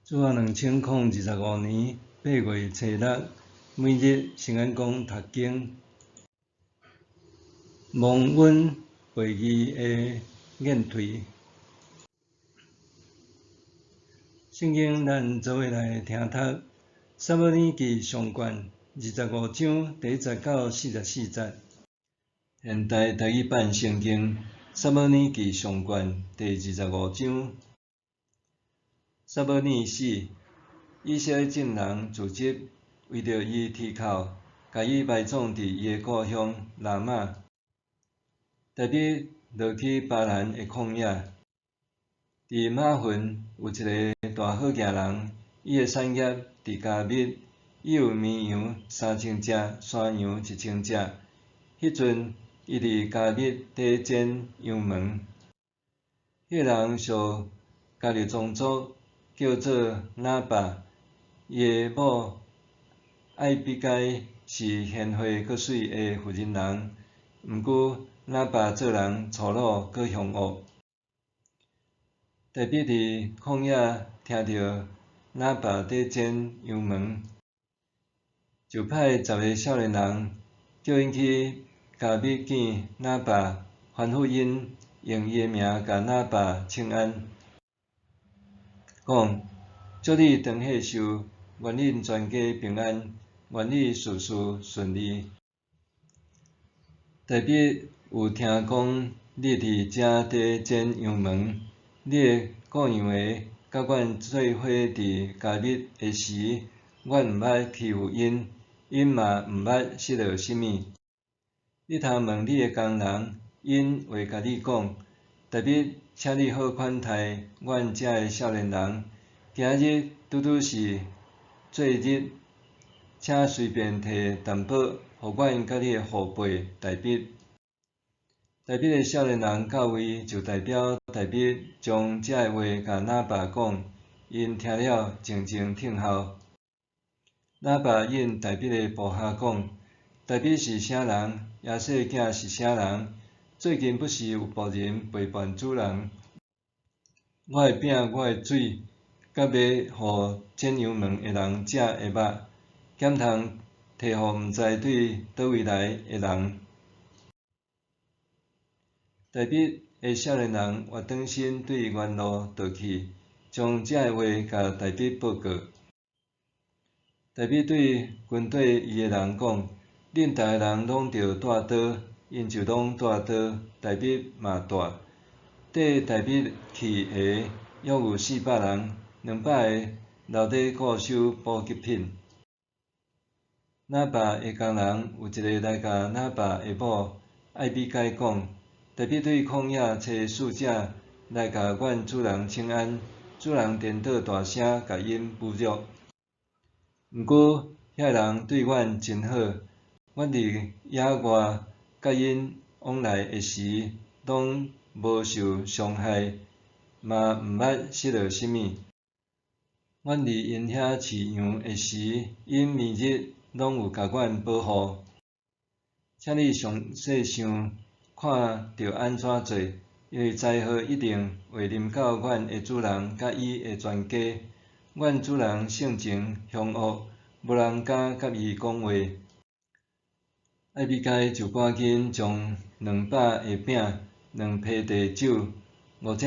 主後2025年8月初6，每日聖安講讀經，蒙恩背義的應對。聖經咱做伙來聽讀，撒母耳記上卷25章第1節到44節。現代台語版聖經撒母耳記上卷第二十五章。撒母耳死，以色列眾人聚集，為著伊啼哭，共伊埋葬佇伊的故鄉拉瑪。大衛落去巴蘭的曠野，佇瑪雲有一个大好額人，伊的產業佇迦密，伊有綿羊3000隻，山羊1000隻。彼陣，伊佇迦密綴剪羊毛。彼个人屬迦勒宗族，叫做拿八，伊的某艾比該是賢惠閣媠的婦人人。毋過拿八做人粗魯閣兇惡。大衛佇曠野聽著拿八佇剪羊毛，就派10个少年人，叫𪜶去迦密見拿八，吩咐𪜶用伊的名共拿八請安，講：祝你長歲壽，願恁全家平安，願你事事順利。大衛有聽講你佇遮綴剪羊毛，你的雇羊的佮阮做伙佇迦密的時，阮毋捌欺負𪜶，𪜶嘛毋捌失落啥物。你通問你的工人，𪜶會共你講。大衛，請你好款待阮遮的少年人。今仔日拄拄是節日，請隨便提淡薄，予阮佮你的父輩大衛。大衛的少年人到位，就代表大衛將這个話共拿八講，𪜶聽了靜靜聽候。拿八應大衛的部下講：大衛是啥人？耶西的囝是啥人？最近不時有僕人背叛主人。我的餅、我的水，佮欲予剪羊毛的人食的肉，敢通提予毋知對佗位來的人？大衛的少年人活轉身對原路倒去，將這个話共大衛報告。大衛對跟綴伊的人講：恁逐个人攏著帶刀，𪜶就攏帶刀，大衛嘛帶。綴大衛去的約有400人，200个留佇固守補給品。拿八的工人有一个來共拿八的某艾比該講：大衛對曠野差使者來共阮主人請安，主人顛倒大聲共𪜶侮辱。毋過遐人對阮真好，阮佇野外佮𪜶往來的時，攏無受傷害，嘛毋捌失落啥物。阮佇𪜶遐飼羊的時，𪜶暝日攏有共阮保護。請你詳細想看著按怎做，因為災禍一定會臨到阮的主人佮伊的全家。阮主人性情兇惡，無人敢佮伊講話。艾比該就趕緊將200个餅、2批袋酒、5隻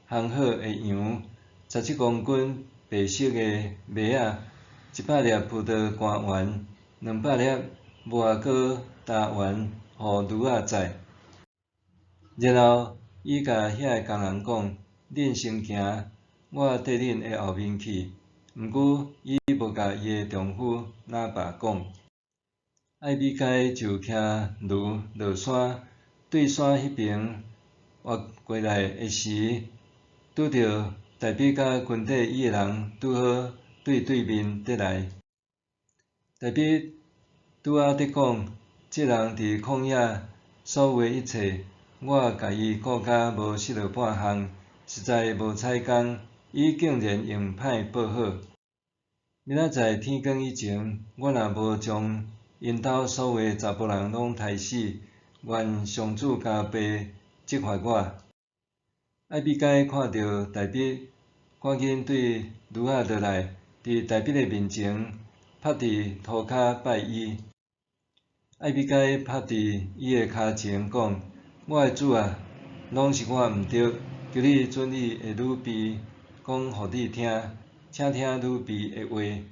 烘好的羊、17公斤白色的麥仔、100粒葡萄乾丸、200粒無阿果焦丸，予驢仔載。然後，伊共遐个工人講：恁先行，我綴恁的後面去。毋過，伊無共伊的丈夫拿八講。艾比該就騎驢落山，對山彼爿越過來的時，拄著大衛佮跟綴伊的人拄好對對面佇來。大衛拄仔佇講，這人佇曠野所有的一切，我共伊顧甲無失落半項，實在無彩工，伊竟然用歹報好。明仔載天光以前，我若無將𪜶兜所有的查埔人攏刣死，願上主加倍責罰我。艾比該看著大衛趕緊對驢仔落來，佇大衛的面前伏佇塗跤拜伊。艾比該伏佇伊的跤前講：我的主啊，攏是我毋著，求你准你的女婢講予你聽，請聽女婢的話。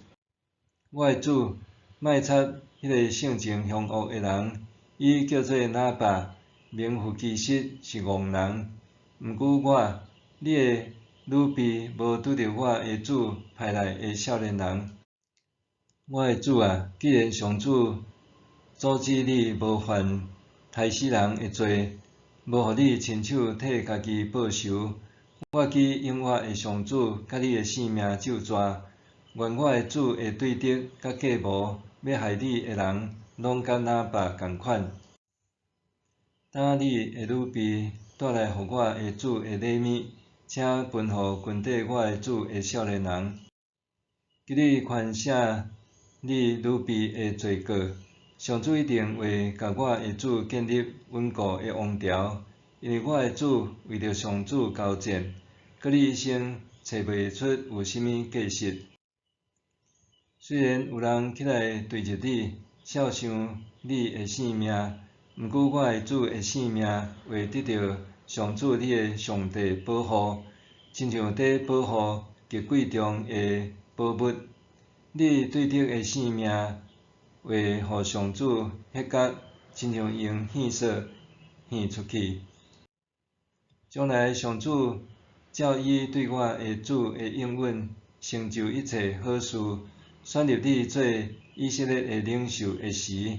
我的主，莫插彼个性情兇惡的人，伊叫做拿八，名副其實是戇人。毋過我，你的女婢無拄著我的主派來的少年人。我的主啊，既然上主阻止你無犯刣死人的罪，無予你親手替家己報仇，我記應我的上主佮你的性命咒詛，願我的主的對敵佮計謀欲害你的人，攏佮拿八仝款。當你的女婢帶來予我的主的禮物，請分予跟綴我的主的少年人。求你寬赦你女婢的罪過，上主一定會共我的主建立穩固的王朝，因為我的主為著上主交戰，閣你一生揣袂出有啥物過失。雖然有人起來對質你，肖想你的性命，毋過我的主的性命會得著上主你的上帝保護，親像佇保護極貴重的寶物。你對敵的性命會予上主彼角，親像用獻索獻出去。將來上主照伊對我的主的應允，成就一切好事，選立你做以色列的領袖的時，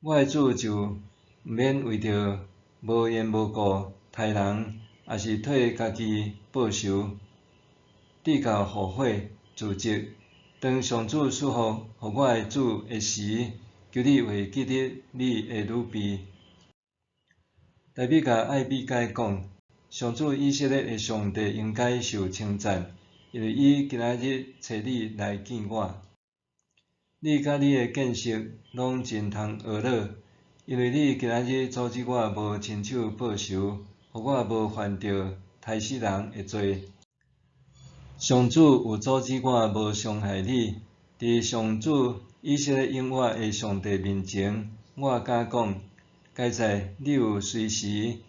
我的主就毋免為著無緣無故刣人，抑是替家己報仇，至到後悔自責。當上主賜福予我的主的時，求你會記得你的女婢。大衛共艾比該講：上主以色列的上帝應該受稱讚，因為伊今仔日差你來見我。你佮你的見識攏真通呵咾，因為你今仔日阻止我無親手報仇，予我無犯著刣死人的罪。上主有阻止我無傷害你，佇上主以色列永活的上帝面前，我敢講，佳哉你有隨時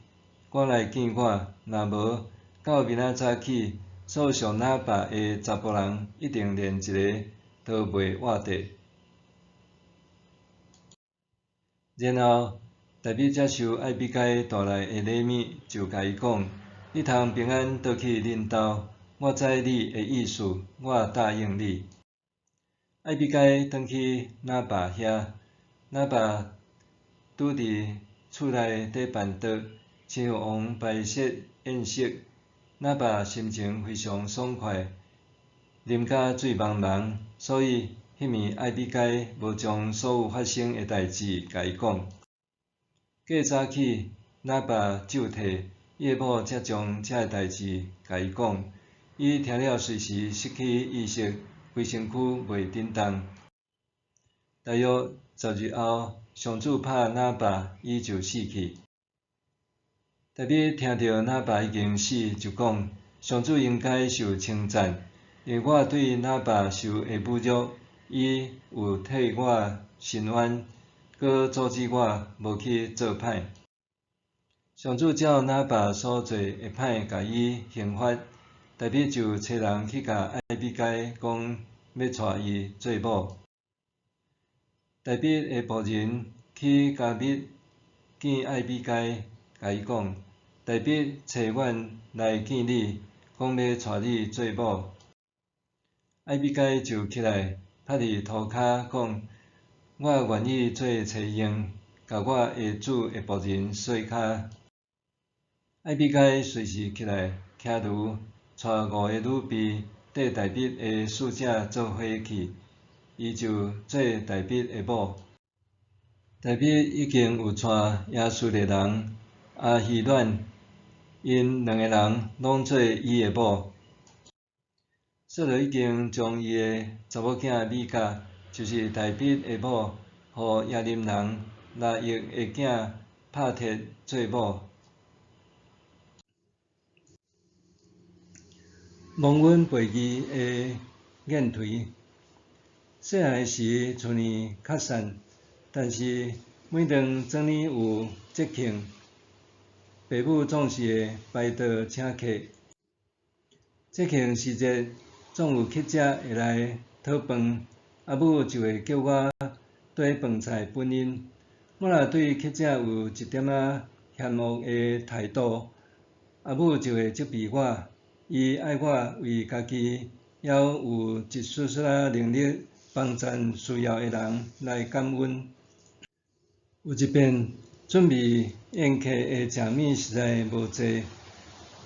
趕來見我，若無，到明仔早起，所屬拿八的查埔人一定連一个都袂活著。然後，大衛接受艾比該帶來的禮物，就共伊講：你通平安倒去恁兜。我知你的意思，我答應你。艾比該轉去拿八遐，拿八拄佇厝內佇辦桌，親像王擺設宴席。拿八心情非常爽快，啉甲醉茫茫，所以彼暝艾比該無將所有發生的代誌共伊講。過早起，拿八就退，伊的某才將這个代誌共伊講。伊聽了隨時失去意識，規身軀袂振動。大約10日後，上主拍拿八，伊就死去。大衛聽著拿八已經死，就講：上主應該受稱讚，因為我對拿八受的侮辱，伊有替我伸冤，閣阻止我無去做歹。上主照拿八所做的歹，共伊刑罰。大衛就差人去共艾比該講，欲娶伊做某。大衛的僕人去迦密見艾比該，共伊講：大衛差阮來見你，講欲娶你做某。艾比該就起來，伏佇塗跤講：我願意做妻傭，共我的主的僕人洗跤。艾比該隨時起來，騎驢，帶五个女婢綴大衛的使者做伙去，伊就做大衛的某。大衛已經有娶耶斯列人亞希暖，𪜶兩个人攏做伊的某。掃羅已經將伊的查某囝米甲，就是大衛的某，予亞琳人拉億的囝帕鐵做某。忘恩背義的念頭。細漢時厝內較散，但是每當庄裡有節慶，爸母總是會排桌請客。節慶時節，總有乞食會來討飯，阿母就會叫我綴飯菜分𪜶。我若對乞食有一點仔嫌惡的態度，阿母就會責備我，伊愛我為家己猶有一絲絲仔能力幫贊需要的人來感恩。有一遍準備宴客的食物實在無濟，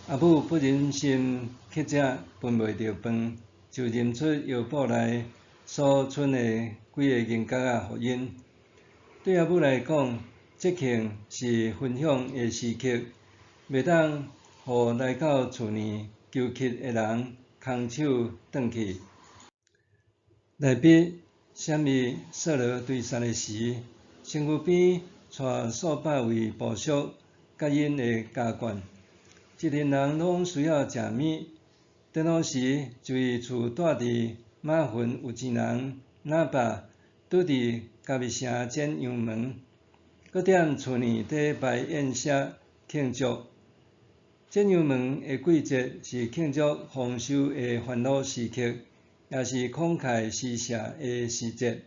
阿母不忍心乞食分袂著飯，就認出腰布內所存的幾个銀角仔予𪜶。對阿母來講，節慶是分享的時刻，袂當予來到厝內求乞的人空手轉去。大衛閃滅掃羅追殺的時，身軀邊帶數百位部屬佮𪜶的家眷，一群人攏需要食物。當當時，一位厝蹛佇瑪昕有錢人拿伯拄佇迦密城剪羊毛，閣踮厝內佇擺宴席慶祝。剪羊毛的季節是慶祝豐收的歡樂時刻，也是慷慨施捨的時節。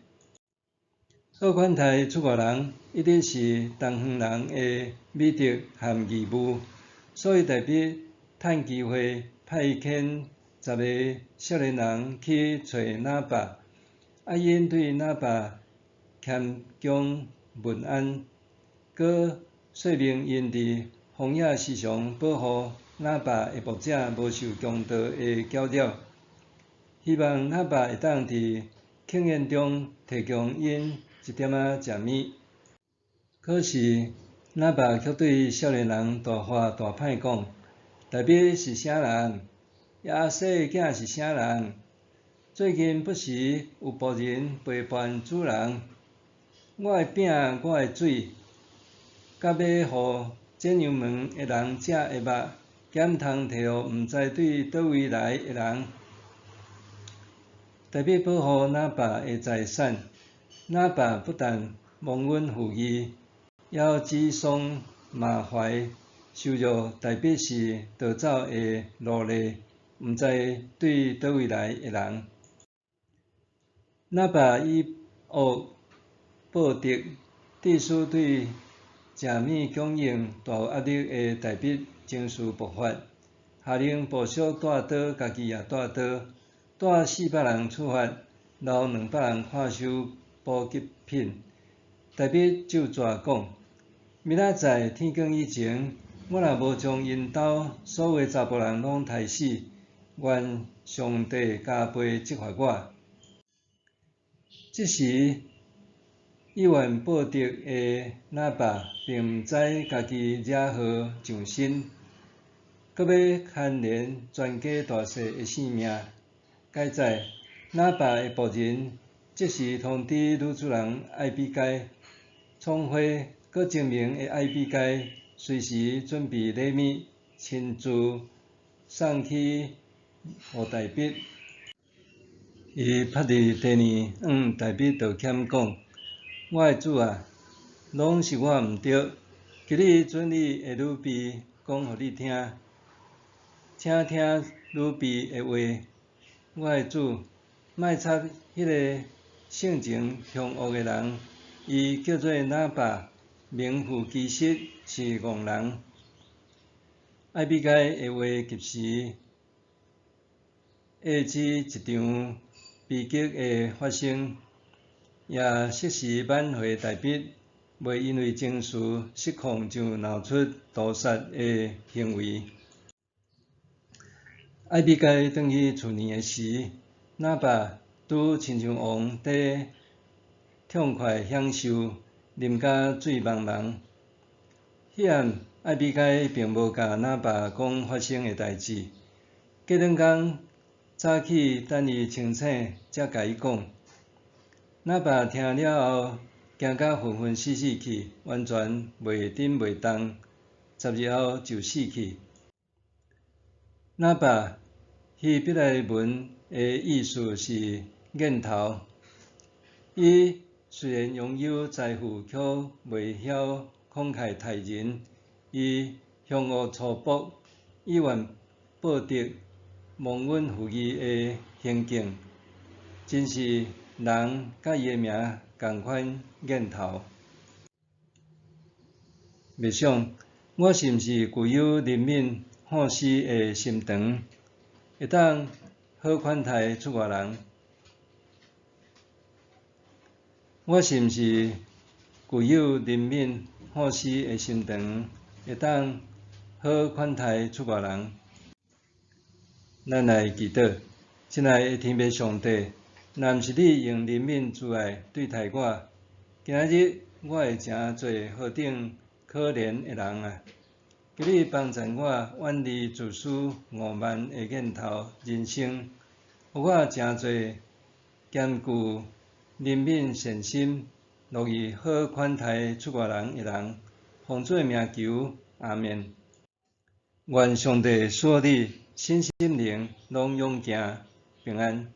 好款待出外人，一直是東方人的美德和義務，所以大衛趁機會派遣10个少年人去揣拿伯，啊𪜶對拿伯謙恭問安，閣說明𪜶佇荒野時常保護拿伯的牧者無受強盜的攪擾，希望拿伯會當佇慶宴中提供𪜶一點仔食物。可是拿伯卻對少年人大話大歹講：大衛是啥人？耶西的囝是啥人？最近不時有僕人陪伴主人。我的餅，我的水，佮欲予剪羊毛的人食的肉，敢通提予毋知對佗位來的人？大衛保護拿伯的財產，拿伯不但忘恩負義，猶指桑罵槐，羞辱大衛是逃走的奴隸，毋知對佗位來的人。拿伯以惡報德，致使對食物供應大有壓力的大衛情緒爆發，下令部屬帶刀，家己也帶刀，帶400人出發，留200人看守補給品。大衛咒詛講：明仔載天光以前，我若無將𪜶兜所有的查埔人攏刣死，願上帝加倍責罰我。這時，以怨報德的拿伯並毋知家己惹禍上身，閣欲牽連全家大細的性命。佳哉，拿伯的僕人即時通知女主人艾比該，聰慧閣精明的艾比該隨時準備禮物，親自送去予大衛。伊拍佇地呢向大衛道歉講：我的主啊，攏是我毋對，求你准你的女婢講予你聽，請聽女婢的話。我的主，莫插彼个性情兇惡的人，伊叫做拿伯，名副其實是戇人。艾比該的話及時遏止一場悲劇的發生，也適時挽回大衛，袂因為情緒失控就鬧出屠殺的行為。艾比該轉去厝內的時，拿伯拄親像王佇痛快享受，啉甲醉茫茫。彼暗，艾比該並無共拿伯講發生的代誌。過兩工早起等伊清醒，才共伊講。拿伯聽了後，驚甲昏昏死死去，完全袂振袂動。10日後就死去。拿伯希伯來文的意思是癮頭。伊雖然擁有財富，卻袂曉慷慨待人。伊兇惡粗暴，意願報得忘恩負義的行徑，真是人佮伊的名仝款癮頭。默想，我是毋是具有憐憫好施的心腸，會當好款待出外人？我是毋是具有憐憫好施的心腸，會當好款待出外人？咱來祈禱，親愛的天父上帝，若毋是你用憐憫慈愛對待我，今仔日我會成做何等可憐的人啊！求你幫贊我遠離自私傲慢的癮頭人生，予我成做兼具憐憫善心、樂意好款待出外人的人。奉主的名求，阿們。願上帝賜予你身心靈攏勇健平安。